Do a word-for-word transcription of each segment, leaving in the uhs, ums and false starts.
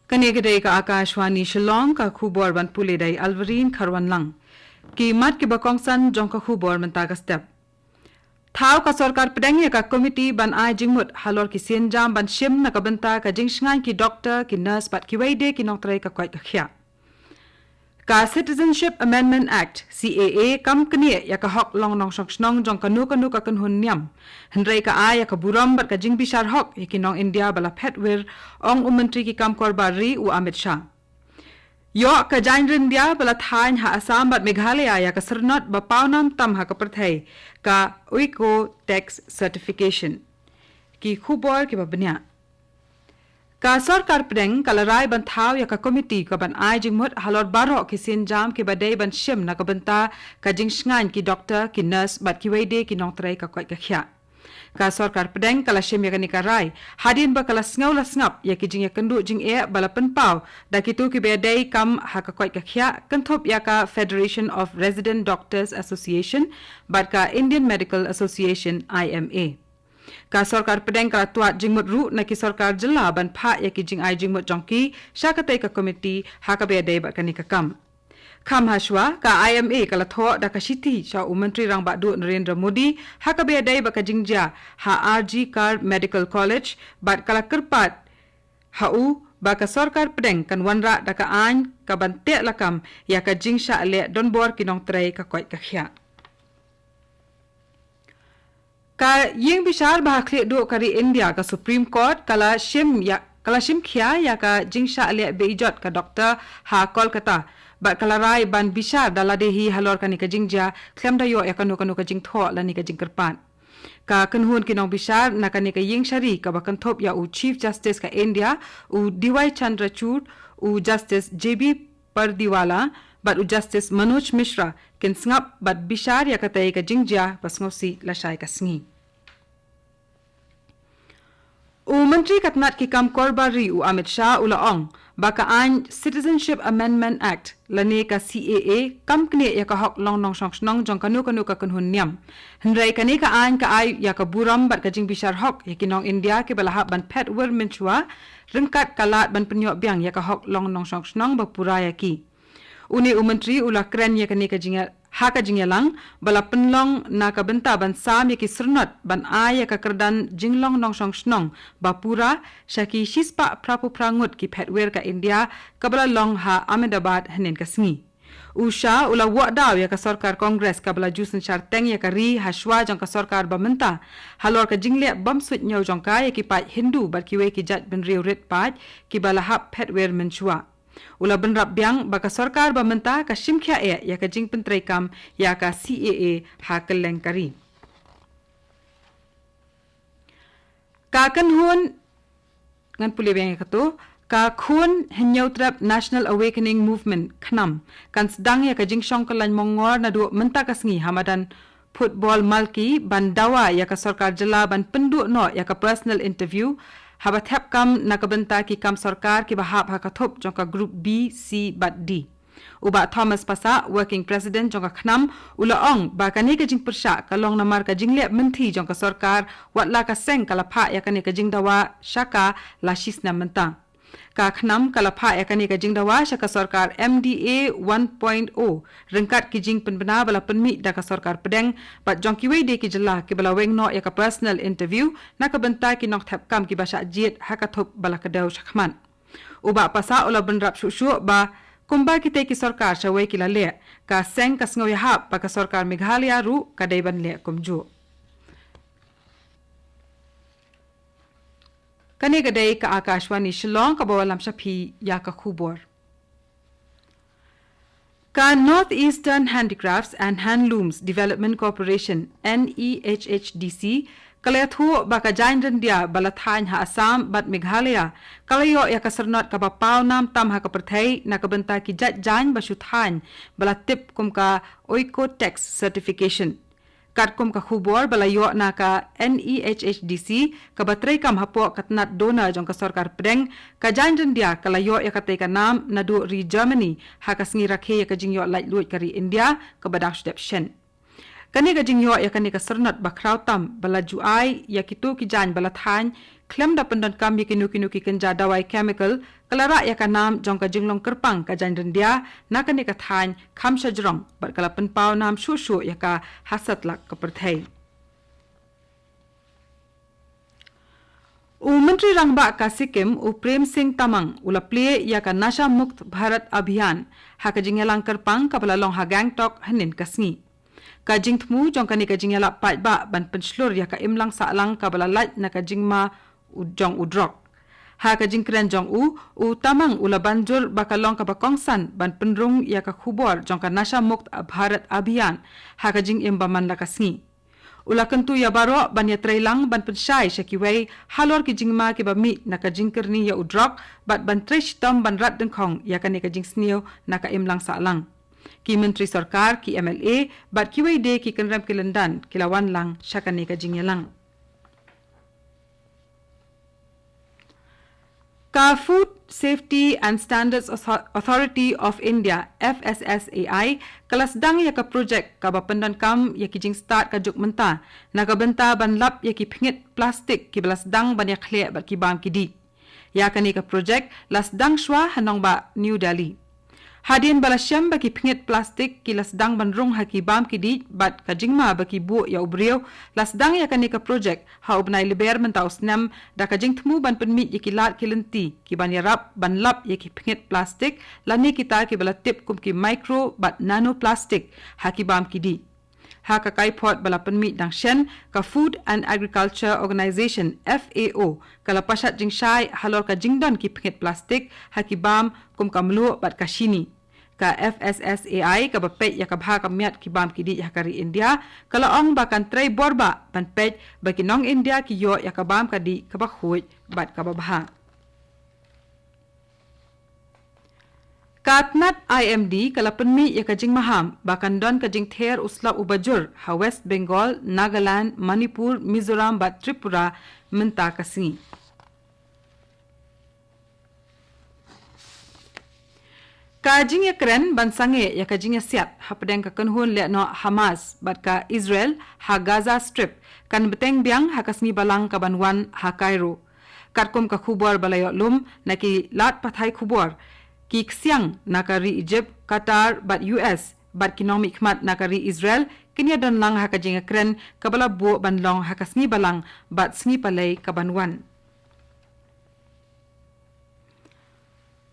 Kane ka dei ka Akashvani Shillong, ka khubor ban pule da i Alvarine Kharwanlang. Ki mat kiba kongsan jong ka khubor mynta ka step. Thaw ka sorkar pdeng ïa ka komiti ban ai jingmut halor ki sienjam ban shim na ka bynta ka jingshngaiñ ki doktor, ki nurse bad kiwei de ki nongtrei ka koit ka khiah. Ka Citizenship Amendment Act, C A A, kam knieh ïa ka hok long nongshong shnong jong kano kano ka kynhun niam. Hynrei ka ai ïa ka burom bad ka jingbishar hok ïa ki nong India ba la phet wir, ong u Myntri ki kam korbar ri u Amit Shah. Ïoh ka jaiñ ryndia ba la thaiñ ha Assam bad Meghalaya ïa ka syrnot ba pawnam tam ha ka pyrthei, ka Eco Tax Certification. Ki khubor kiba bniah. Ka sorkar pdeng ka la rai ban thaw ïa ka komiti ka ban ai jingmut halor baroh ki sienjam kiba dei ban shim na ka bynta ka jingshngaiñ ki doktor, ki nurse bad kiwei de ki nongtrei ka koit ka khiah. Ka sorkar pdeng ka la shim ïa kane ka rai hadien ba ka la sngew la sngap ïa ki jingïakynduh jingeh ba la pynpaw da kito kiba dei kam ha ka koit ka khiah, kynthup ïa ka Federation of Resident Doctors Association bad ka Indian Medical Association, I M A. Ka sorkar pdeng ka la tuat jingmut ruh na ki sorkar jylla ban phah ïa ki jingai jingmut jong ki sha katei ka komiti ha kaba ïadei bad kane ka kam. Kham hashwa, ka I M A ka la thoh da ka shithi sha u Myntri Rangbah Duh Narendra Modi ha kaba ïadei bad ka jingjia ha R G Kar Medical College bad ka la kyrpad ha u ba ka sorkar pdeng kan wanrah da ka aiñ ka ban teh lakam ïa ka jingshah leh donbor ki nongtrei ka koit ka khiah. Ka ïing bishar ba ha khlieh duh ka ri India, ka Supreme Court ka la shim ïa, ka la shim khia ïa ka jingshah leh beijot ka doktor ha Kolkata bad ka la rai ban bishar da lade hi halor kane ka jingjia khlem da ïoh ïa kano kano ka jingthoh lane ka jingkyrpad. Ka kynhun ki nongbishar na kane ka ïing shari kaba kynthup ïa u Chief Justice ka India, u D Y Chandrachud, u Justice J B Pardiwala bad u Justice Manoj Mishra kin sngap bad bishar ïa katei ka jingjia ba sngewsih lashai ka sngi. U Myntri ka tnat ki kam korbar ri u Amit Shah u la ong ba ka aiñ Citizenship Amendment Act lane ka C A A kam knieh ïa ka hok long nongshong shnong jong kano kano ka kynhun niam. Hynrei kane ka aiñ ka ai ïa ka burom bad ka jingbishar hok ïa ki nong India kiba la hap ban phet wir mynshuwa, ryngkat ka lad ban pynïoh biang ïa ka hok long nongshong shnong ba pura ïa ki. Une u Myntri u la kren ïa kane ka jingïa, ha ka jingïalang ba la pynlong na ka bynta ban sam ïa ki syrnot ban ai ïa ka kyrdan jinglong nongshong shnong ba pura sha ki shispah phraphew phra ngut ki phet wir ka India kaba la long ha Ahmedabad hynnin ka sngi. U Shah u la wad daw ïa ka sorkar Congress kaba la ju synshar teng ïa ka ri hashwa jong ka sorkar ba mynta halor ka jingleh bym suidñiew jong ka ïa ki paid Hindu bad kiwei ki jait bynriew rit paid kiba la hap phet wir mynshuwa. U la bynrap biang ba ka sorkar ba mynta ka shim khia eh ïa ka jingpyntreikam ïa ka C A A ha kylleng ka ri. Ka kynhun, ngan pule biang ïa kato, ka Khun Hynñiewtrep National Awakening Movement, KHNAM, kan sdang ïa ka jingshong kyllaiñ mongngor naduh mynta ka sngi ha madan football Malki ban dawa ïa ka sorkar jylla ban pynduh noh ïa ka personal interview haba thep kam na ka bynta ki kam sorkar kiba hap ha ka thup jong ka group B, C bad D. U Bah Thomas Passah, Working President jong ka KHNAM, u la ong ba kane ka jingpyrshah ka long namar ka jingleh mynthi jong ka sorkar watla ka seng ka la phah ïa kane ka jingdawa sha ka la shisnem mynta. Ka KHNAM ka la phah ïa kane ka jingdawa sha ka sorkar M D A one point oh ryngkat ki jingpynbna ba la pynmih da ka sorkar pdeng bad jong kiwei de ki jylla kiba la weng noh ïa ka personal interview na ka bynta ki nongthep kam kiba shah jied ha ka thup ba la kdew shakhmat. U Bah Passah u la bynrap shuh shuh ba kumba kitei ki sorkar shawei ki la leh, ka seng ka sngew ïahap ba ka sorkar Meghalaya ruh ka dei ban leh kumjuh. Kane ka dei ka Akashvani Shillong kaba wallam sha phi ïa ka khubor. Ka North Eastern Handicrafts and Handlooms Development Corporation, N E H H D C, ka la ïathuh ba ka jaiñ ryndia ba la thaiñ ha Assam bad Meghalaya ka la ïoh ïa ka syrnot kaba pawnam tam ha ka pyrthei na ka bynta ki jait jaiñ ba shu thaiñ ba la tip kum ka Oecotex Certification. Katkum ka khubor ba la ïoh na ka N E H H D C kaba treikam hapoh ka tnat DoNER jong ka sorkar pdeng, ka jaiñ ryndia ka la ïoh ïa katei ka nam naduh ri Germany ha ka sngi rakhe ïa ka jingïoh laitluid ka ri India kaba dang shu dep shen. Kane ka jingïoh ïa kane ka syrnod ba khraw tam ba la ju ai ïa kito ki jaiñ ba la thaiñ khlem da pyndonkam ïa kino kino ki kynja dawai chemical, ka la rah ïa ka nam jong ka jinglong kyrpang ka jaiñ ryndia na kane ka thaiñ kham shajrong bad ka la pynpaw nam shuh shuh ïa ka ha satlak ka pyrthei. U Myntri Rangbah ka Sikkim, u Prem Singh Tamang, u la plie ïa ka Nasha Mukt Bharat Abhiyan ha ka jingïalang kyrpang kaba la long ha Gangtok hynnin ka sngi. Ka jingthmu jong kane ka jingïalap paidbah ban pynshlur ïa ka imlang sahlang kaba la lait na ka jingma u jong u drok. Ha ka jingkren jong u, u Tamang u la ban jur ba ka long kaba kongsan ban pynrung ïa ka khubor jong ka Nasha Mukt Bharat Abhiyan ha ka jingim ba man la ka sngi. U la kyntu ïa baroh ban ïatreilang ban pynshai sha kiwei halor ki jingma kiba mih na ka jingkyrni ïa u drok bad ban trei shitom ban rat dyngkhong ïa kane ka jingsniew na ka imlang sahlang. Ki myntri sorkar, ki M L A bad kiwei de ki kynrem ki lyndan ki la wan lang sha kane ka jingïalang. Ka Food Safety and Standards Author-, Authority of India, F S S A I, ka la sdang ïa ka projek kaba pyndonkam ïa ki jingstad ka juk mynta na ka bynta ban lap ïa ki phngit plastik kiba la sdang ban ïakhleh bad ki bam ki dih. Ïa kane ka projek la sdang shwa ha nongbah New Delhi. Hadien ba la shem ba ki phngit plastik ki la sdang ban rung ha ki bam ki dih bad ka jingma ba ki buh ïa u briew, la sdang ïa kane ka projek ha u bnai Lber mynta u snem da ka jingthmu ban pynmih ïa ki lad ki lynti kiban ïarap ban lap ïa ki phngit plastik lane kita kiba la tip kum ki micro bad nano plastik ha ki bam ki dih. Ha ka kaiphod ba la pynmih dang shen, ka Food and Agriculture Organization, F A O, ka la pashat jingshai halor ka jingdon ki phngit plastik ha ki bam kum ka mluh bad ka shini. Ka F S S A I kaba peit ïa ka bha ka miat ki bam ki dih ha ka ri India ka la ong ba kan trei bor bah ban peit ba ki nong India ki ïoh ïa ka bam ka dih kaba khuid bad kaba bha. Ka tnat I M D ka la pynmih ïa ka jingmaham ba kan don ka jingther u slap uba jur ha West Bengal, Nagaland, Manipur, Mizoram bad Tripura mynta ka sngi. Ka jingïakren ban sangeh ïa ka jingïasiat hapdeng ka kynhun lehnoh Hamas bad ka Israel ha Gaza Strip kan bteng biang ha ka sngi Balang kaban wan ha Cairo. Katkum ka khubor ba la ïoh lum na ki lad pathai khubor, ki ksiang na ka ri Egypt, Qatar bad U S bad ki nongmihkhmat na ka ri Israel kin ïadon lang ha ka jingïakren kaba la buh ban long ha ka sngi Balang bad sngi Palei kaban wan.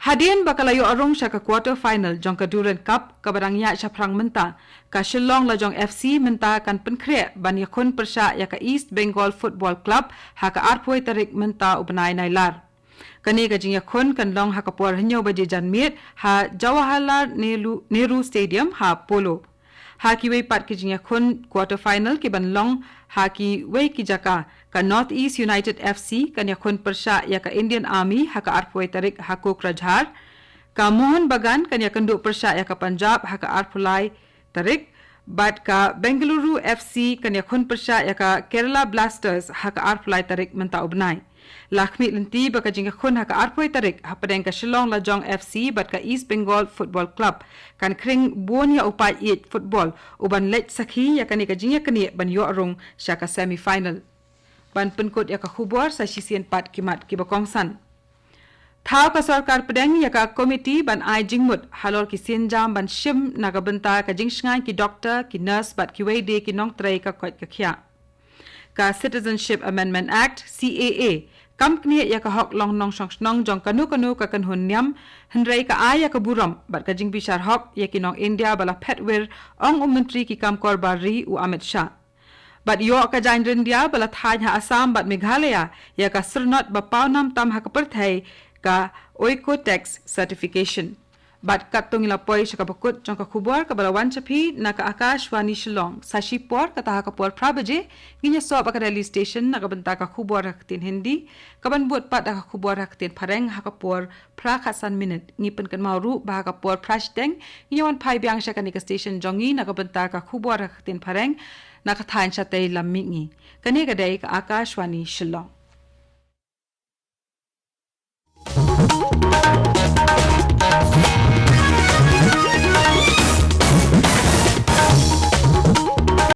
Hadien ba ka la ïoh rung sha ka quarter final jong ka Durand Cup kaba dang ïaid shaphrang mynta, ka Shillong Lajong F C mynta kan pynkhreh ban ïakhun pyrshah ïa ka East Bengal Football Club ha ka arphew tarik mynta u bnai Nailar. Kane ka jingïakhun kan long ha ka por hynñiew baje janmiet ha Jawaharlal Nehru, Nehru Stadium ha Polo. Ha kiwei pat ki jingïakhun quarter final kiban long ha kiwei ki jaka, ka North East United F C kan ïakhun pyrshah ïa ka Indian Army ha ka arphew tarik ha Kokrajhar. Ka Mohun Bagan kan ïakynduh pyrshah ïa ka Punjab ha ka arphew lai tarik. Bad ka Bengaluru F C kan ïakhun pyrshah ïa ka Kerala Blasters ha ka arphew lai tarik mynta u bnai. La khmih lynti ba ka jingïakhun ha ka arphew tarik hapdeng ka Shillong Lajong F C bad ka East Bengal Football Club kan khring bun ïa u paid ïeit football uban leit sakhi ïa kane ka jingïaknieh ban ïoh rung sha ka semi final. Ban pynkut ïa ka khubor sa shisien pat ki mat kiba kongsan. Thaw ka sorkar pdeng ïa ka komiti ban ai jingmut halor ki sienjam ban shim na ka bynta ka jingshngaiñ ki doktor, ki nurse bad kiwei de ki nongtrei ka koit ka khiah. Ka Citizenship Amendment Act, C A A, kam knieh ïa ka hok long nongshong shnong jong kano kano ka kynhun niam, hynrei ka ai ïa ka burom bad ka jingbishar hok ïa ki nong India ba la phet wir, ong u Myntri ki kam kor bar ri u Amit Shah. Bad ïoh ka jaiñ ryndia ba la thaiñ ha Assam bad Meghalaya ïa ka syrnod ba paw nam tam ha ka pyrthei, ka Oikotex certification. Bad katto ngi la poi sha kaba kut jong ka khubor kaba la wan sha phi na ka Akashvani Shillong. Sa shipor kata ha ka por phra baje ngin ïasoh bad ka Delhi Station na ka bynta ka khubor ha ka ktien Hindi, kaban bud pat da ka khubor ha ka ktien Phareng ha ka por phra khatsan minit. Ngi pynkynmaw ruh ba ha ka por phra shiteng ngin ïawan phai biang sha kane ka station jong ngi na ka bynta ka khubor ha ka ktien Phareng na ka thaiñ shatei lam mihngi. Kane ka dei ka Akashvani Shillong.